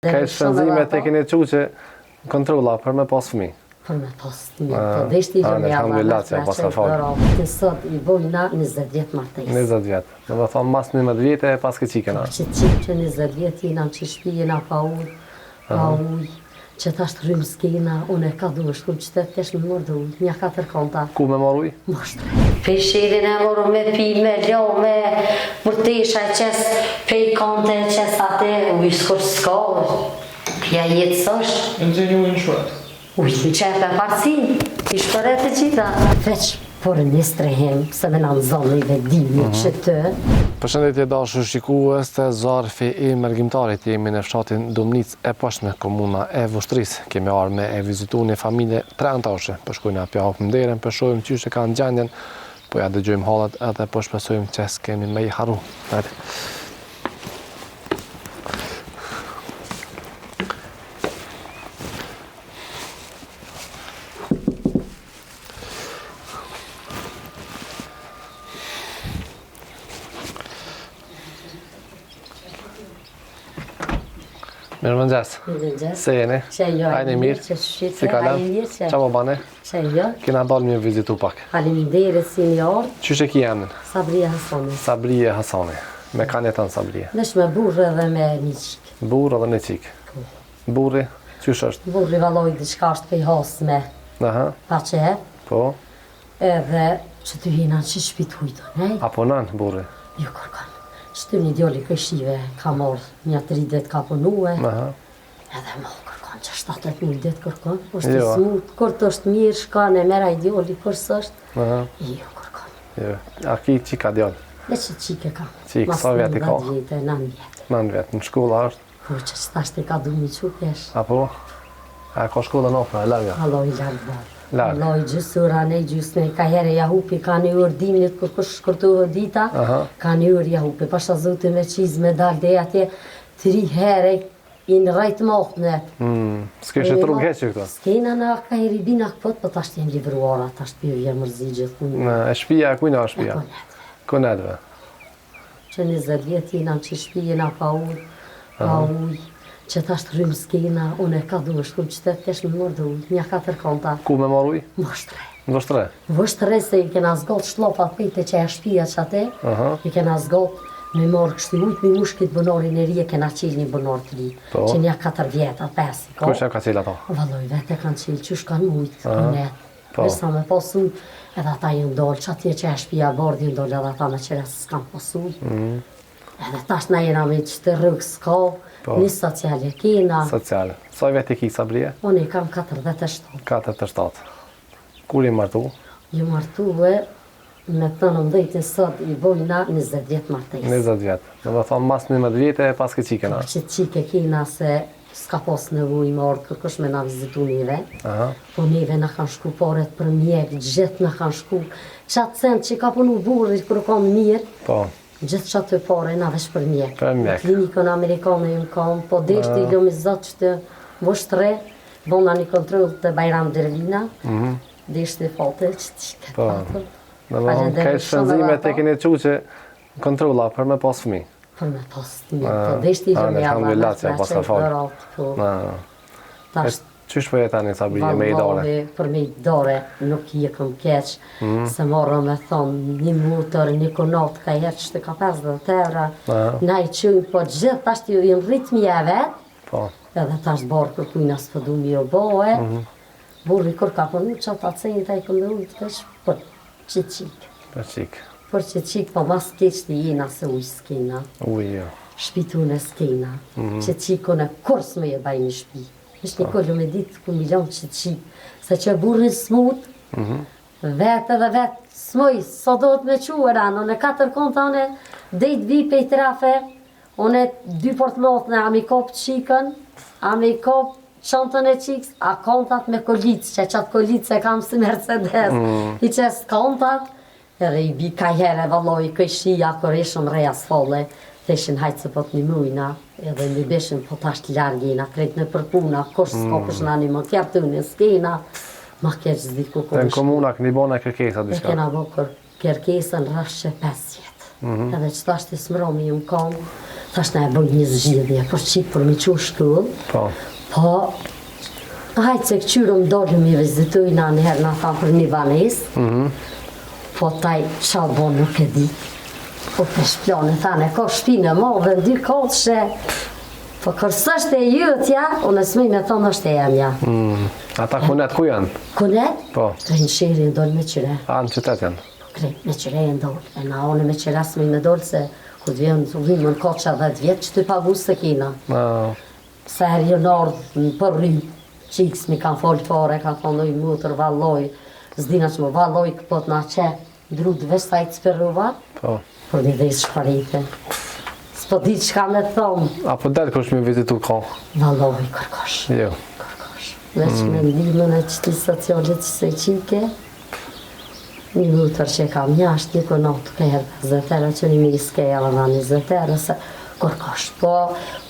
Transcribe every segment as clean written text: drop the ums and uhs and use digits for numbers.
Krejt shpenzimet e keni çu që kontrolla për me pas fëmijë. Për me pas fëmijë, po deshti lumi Allah. Alhamdulillah që paska falë. Të sot i bojna 20 vjet martesë. 20 vjet. Do të thonë mas 11 vjete e paske çikën, a? Po që çikë që 20 vjet jena në qit shpi, jena pa ujë, pa ujë. Që tash rrymë s'kena, unë e ka du me shku në qytet kesh me marrë do ujë, nja katër kanta. Ku me marrë ujë? Voshtre. Pej sherit e morëm me pi, me la, me mërtesha e qes, pej kante e qes ate, ujë s'kur s'ka, ja jetë s'është. E nxeni ujin në shpret? Ujë në qepë e parci, i shpëret e gjitha. Veç për një strehim, se me na nxonë i vedimi mm -hmm. që të. Përshëndetje dashur shikues të Zarfi i Mërgimtarit, jemi në fshatin Dumnicë e Poshtme, komuna e Vushtrrisë. Kemi ardhur me e vizitu një familje tre anëtarëshe. Po shkojmë po ja hapim derën, po shohim qysh e kanë gjendjen, po ja dëgjojmë hallet edhe po shpresojmë që s'kemi me i harru. Hajde. Mirëmëngjes. Mirëmëngjes. Si jeni? Që jo, A jeni mirë? Që shqyte, Si kalon? Qa po bane? Që jo. Kena dalë me vizitu pak. Faleminderit si një orë. Qysh e ki emnin? Sabrije Hasani. Sabrije Hasani. Me kan jeton Sabrije? Veç me burrë edhe me një qikë. Burrë edhe një qikë. Po. Burri, qysh është? Burri valloj diçka është pej hasme. Aha. Pa që? Po. Edhe që të hina në që shpi të hujtë, ne? A punon, burri? Jo, kërkon. Që të një djali kojshive ka marrë një tri det ka punue. Aha. Edhe mo kërkon që 7-8 muj det kërkon. është i jo. smut, kur të është mirë, shka në merr ai djali, kur s'është. Aha. Jo, kërkon. Jo. A ki qika djalë? Me që qikë kam. Qikë, sa vjet i ka? Mas 11 vjetë, 9 vjetë. 9 vjetë, në shkolla është? Po që që tash të ka du mi qu kesh. Apo? A ka shkollën afër, a larg? Valloj larg barë. Larg. Valloj gjysë ore, gjysë ne, ka herë ja hupi, ka një orë dimnit, kur kush shkurtohet dita, ka një orë ja hupi. Pasha Zotin me qizme dal dhe atje, tri herë i në rrejt matë Mm, s'kishe rrugë hiç këto? S'kena na ka herë i bina këpët, po tash të jenë livruara, tash të pjë vjen mërzi gjithë. Në, e shpia, e kujna është shpia? E konetve. Konetve. Që 20 vjet jena në qit shpi, jena pa ujë, pa ujë, që tash rrymë s'kena, unë e ka du me shku në qytet kesh me marrë do ujë, nja katër kanta. Ku me marrë ujë? Në Voshtre. Në Voshtre? Në Voshtre se i kena zgatë shllapat pej te qajo shpia që ate, i kena zgatë me marrë kështu ujtë me mush këtë bunarin e ri, e kena qelë një bunar të ri, po. që nja katër vjet, a pesë i ka. Kush e ka qelë ato? Valloj, vetë e kanë qelë, qysh kanë mujtë, konet. Po. Veç sa me pasu, edhe ata janë dalë, që atje që e shpia bardhë, janë dalë edhe ata me qera se s'kanë pasu. Mm. Edhe tash na jena me që të rrugë s'ka, po. një sociale kena. Sociale. Sa vjet i ki, Sabrije? Unë i kam 47. 47. Kur je martu? Jam martu e me të në ndëjtë sot i bojna 20 vjet martesë. 20 vjet. Do të thonë mas 11 vjete e paske qikën, a? Po që qikë kena se s'ka pas nevojë me ardhë kërkush me na vizitu neve. Aha. Po neve na kanë shku paret për mjek, gjithë na kanë shku. Qatë cent që ka punu burri kur ka mirë, Po. gjithë qatë pare na veç për mjek. Për mjek. Në klinikën amerikane jam kam, po deshti i lumi Zot që të Voshtre, bona një kontroll të Bajram Dervina, mm -hmm. deshti fate që të shket po. patën. Do të thonë, krejt shpenzimet e keni çu që kontrolla për me pas fëmijë. Për me pas fëmijë, po deshti i lumi Allah, Alhamdulillah që paska falë. Po. Tash Qysh po jetoni Sabrije me idare? Vallahi, për me idare nuk je kom keq, mm. se morë me thonë një mutër, një kunat, ka herë që të ka 50 euro, na i qujmë, po gjithë tash të ju jenë rritmi e vetë, po. edhe tash barë kërkujna s'po du mi jo boe, mm -hmm. burri kur ka punu që ata centa i këmë ujtë veç për që qikë. Për qikë. Për që qikë, po mas keq të jena se ujë s'kena. Ujë, jo. Shpitune s'kena. Mm -hmm. Që qikën e kur s'më e baj një shpi. Është një kohë me ditë ku milion që qikë. Se që burri smut, mm -hmm. vetë edhe vetë s'muj, sa do të me quër anë, në katër kontane, dejt vi pej trafe, unë dy portmoth në a mi kop qikën, a mi kop çantën e qikës, a kontat me kolicë, që qatë kolicë e kam si Mercedes, mm. i qes kontat, edhe i bi ka herë valloj kojshia, kur ishëm reja s'folle, theshin hajtë se po të një mujna, edhe mi beshim po tash të largina, krejt në përpuna, kush s'ka mm. kush na një më tjerë të në s'kena, ma keq s'di ku ku Në komuna këni bo në kërkesa diçka? E kena bo kër, kërkesën rrashe 5 vjetë. Mm Edhe që tash të smromi ju më konë, tash na e bëjmë një zgjidhje, për qikë për mi qu shkollë. Po. Po, hajtë se këqyrëm dolëm i vizituj na njëherë na thamë për një banesë, mm -hmm. po taj qa bo nuk e di. Po për shplane, thanë, ka shpinë e madhe, në dy katëshe, po kur s'është e jotja, unë s'muj me thonë është e jemja. Mm. Ata kunet ku janë? Kunet? Po. Të në shehrin dolë me qyre. A, në qytet janë? Po krejt me qyre e ndolë, e na one me qyre s'muj me dolë se kur të vjen të vijmë në koqa 10 vjetë që të pagu s'e kina. Ah. Sa herë janë ardhë në për rrymë, qikës mi kanë folë fare, kanë thonë oj motër valloj, s'dina që më valloj këpo të na qe, drut veç sa i të sperruva, Po. për mi dhejtë shparite. S'po di çka me thonë, A po del kush mi vizitu ka? valloj kërkosh, Jo. kërkosh. Veç me ndihmën e qëti socialit që se qike, një motër që e kam jashtë, një konat të herë 50 euro, që një miske e edhe 20 euro, se kërkosh, po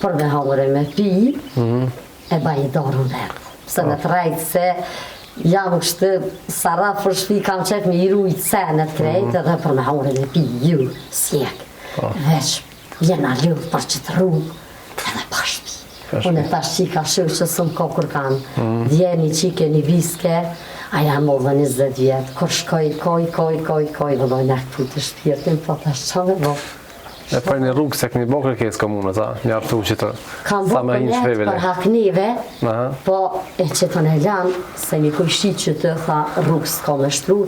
për me hangër e me pi, e baj i dorën vetë. Pse me të rejtë se jam kështu sarraf për shpi kam qef me i rujt senet krejt edhe për me hangër e me pi, ju, s'jek. Veç, jena lodh për qëtë rrugë, edhe pa shpi. Unë e thash qika shu që s'më ko kur kanë. Mm. Dje një qike një viske, a jam dhe 20 vjetë, kur shkoj, koj, koj, koj, koj, vëlloj në këtu të shpirtin, po thash qa me bo. E për një rrugë se këni bo kërkesë komunës, a? Një artu që të... Kam bo sa me hinë konet shpejvele. për haknive, Aha. po e që të në lanë, se një kujshi që të tha rrugë s'ka me shtru,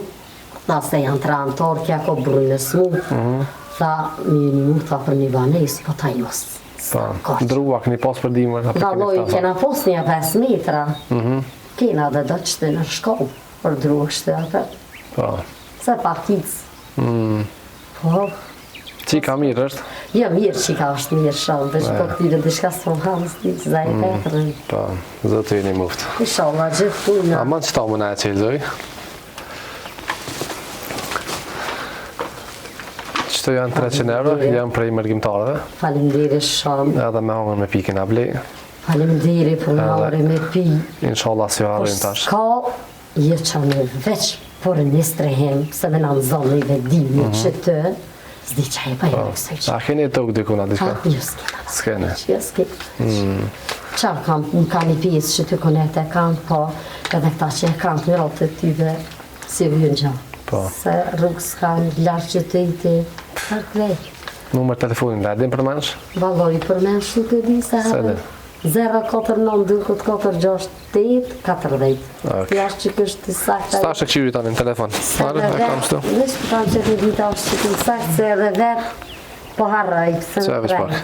tha se janë tre anëtar, kja ko brujnë e smu, Mhm. tha mi një mu, tha për një banesë, po ta jos. Po, drua këni pas për dimër, apo keni Valloj, fta? kena pos një 5 metra, Mhm. kena dhe do që të në shkollë, për dru kështë atë, Po. se pakicë. Mm. Po, Qika mirë është? jo mirë që ka është mirë shumë, veç po këtyre diçka s'po hanë, s'di që zaj Mm. Petrën. Po, zëtë ju një muftë. Inshallah, gjithë puna. Aman që ta më na e qelë, Qëto janë 300 euro, janë prej mërgimtarëve, Faleminderit shumë. edhe me hangër me pikën a blej. Faleminderit për Edhe- marrë me pi. Inshallah si ju Po arrin tash. s'ka jo që në veç por një strehim, se me na nzonë i vedimi Mhm. që të, s'di që e bëjmë me kësaj që. A keni tokë dikun a diçka? Ha, jo s'kena. S'keni. Jo s'kena. Mm. Qa kam, më kam i pjesë që të konet e kam, po edhe këta që e kam të mirot të tyve, si vynë gja. Po. Se rrugë s'kan, lartë që të iti, lartë krejt. Numër telefonin, a din përmensh? Valloj për me nuk e di se Se harroj. di. 049 4 6 8 40. Okej. Jashtë që kështë të sakta. Stash e këqyri tani në telefon. Se Marrë, edhe e kam vetë, shtu. veç po kam që të dita është që të saktë, se edhe vetë po harroj, pse Që e më veç prej. pak.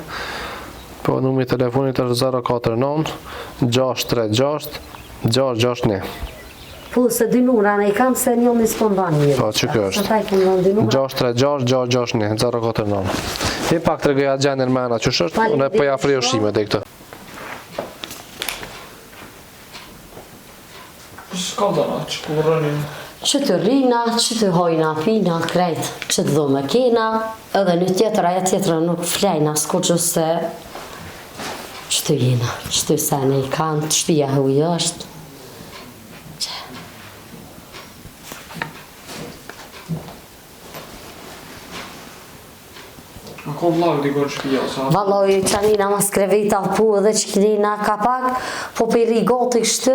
Po, numri i telefonit është 049 636 661. Po, se dy numra ne i kam, se njëri s'po mban mirë. Po, që kjo është? Se ta i kom dhënë dy numra. 636 661 049. Ti pak tregoja gjendjen me ana qysh është, unë po ja afroj ushqimet e këto. S'ka dhëna që ku rënin. Që të rrina, që të hojna, pina, krejt, që të dhomë kena, edhe një tjetër, aja tjetra nuk flejna, s'kur që se që të jena, që të sene i kanë, të shpia huj është. Që, A ka vllak diku në shtëpi ose? a? Valloj, qanina mas krevita, po edhe që kina ka pak, po për i gati kështu,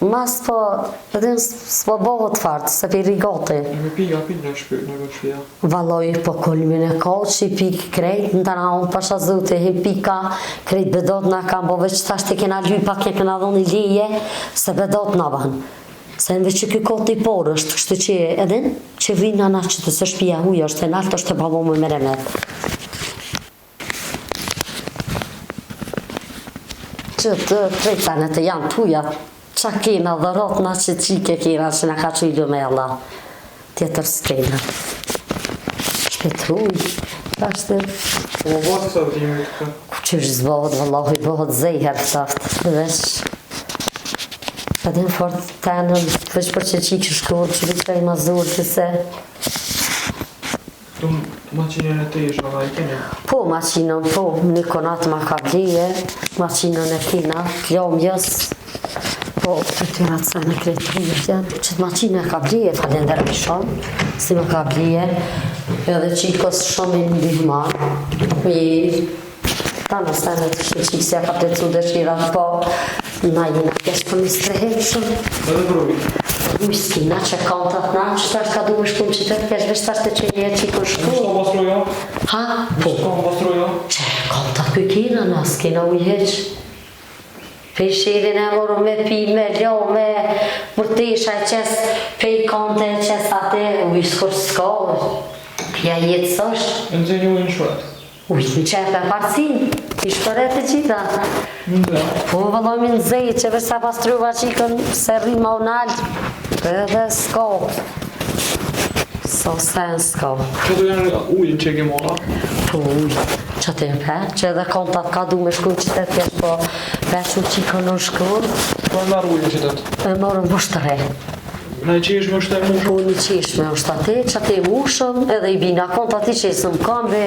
mas po, edhe s'po bëhet fart, se për i gati. E me pika pi në shtëpi, në shtëpi. Valloj, po kolmin e ka që i pikë krejt, në të na unë pasha zote, he pika, krejt bedot na kam, po veç tash të kena ly pak e kena dhonë i leje, se bedot na ban. Se në veç që ky kot i porë është, kështu që edhe që vina na që të së shpia huj është e naltë është e pa bo me meremet. Që të krejt të janë tuja, qa kena dhe rot na që qike kena që na ka qujlu me Allah. Tjetër s'kena. Shpëtuj, tash të Po më bëhet sa dimrit këtë. ku që është zbohet, vallahi bëhet zejher ftaft, veç Edhe në fort tenën, veç për që qikë që shkollë, që veç i mazur, që se Tu maqinën e teshave, a i keni? Po, maqinën, po, një konat ma ka blije, maqinën e kina, t'lomjës, po, të tyra të sene kretë të janë, që të maqinën e ka blije, falenderoj shumë, si më ka blije. Edhe qikës shumë i ndihmon. Mi ta në senet kështu qikë si ja ka plotsu dëshirat, po na jena keq për një strehim shumë. Edhe për ujë. Ujë s'kina që kontat na, që tash ka du me shku në qytet, kesh veç tash të që një qikën Në shku. shko pastrujo? Ha? Po. Shko pastrujo? Që kontat kë kina, na s'kina ujë hiq. Pej sherin e morëm me pi, me lo, me mërtesha e qes, pej konte e qes ate, ujë s'kur s'ka, ja jetë s'është. E nxeni ujë në shpret. Ujë në qepe parcin, i shpëret e gjitha. Në Po vëlloj mi nxej, që veç sa pastruva qikën, se rri ma u nalt, edhe s'ka. So sen s'ka. Që të janë ujin që e ke marra? Po ujë, që të pe, që edhe kontat ka du me shku në qytet kesh, po pequ qikën në shkollë, Po e merr ujin në qytet. e morëm vështëre. Në e qeshme është e mushëm. Po një qeshme është aty, që aty e mushëm, edhe i bina kont aty që i kambe,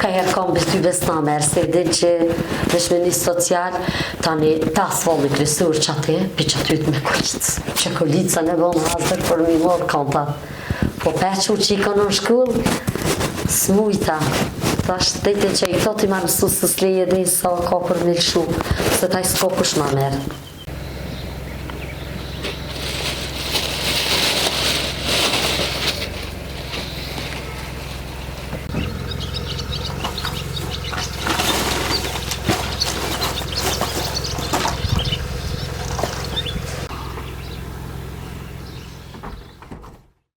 ka herë kambe ty besna merë, se din që veç me një social, tani ta asfalli kryesor që aty, pi që aty me kolicë, që kolicën e bon hazër për mi morë kontat. Po pequ që i në shkollë, s'mujta. Tash dete që i këto ti marrë mësu se s'leje dhe sa ka për me lëshu, se taj s'ka kush ma merë.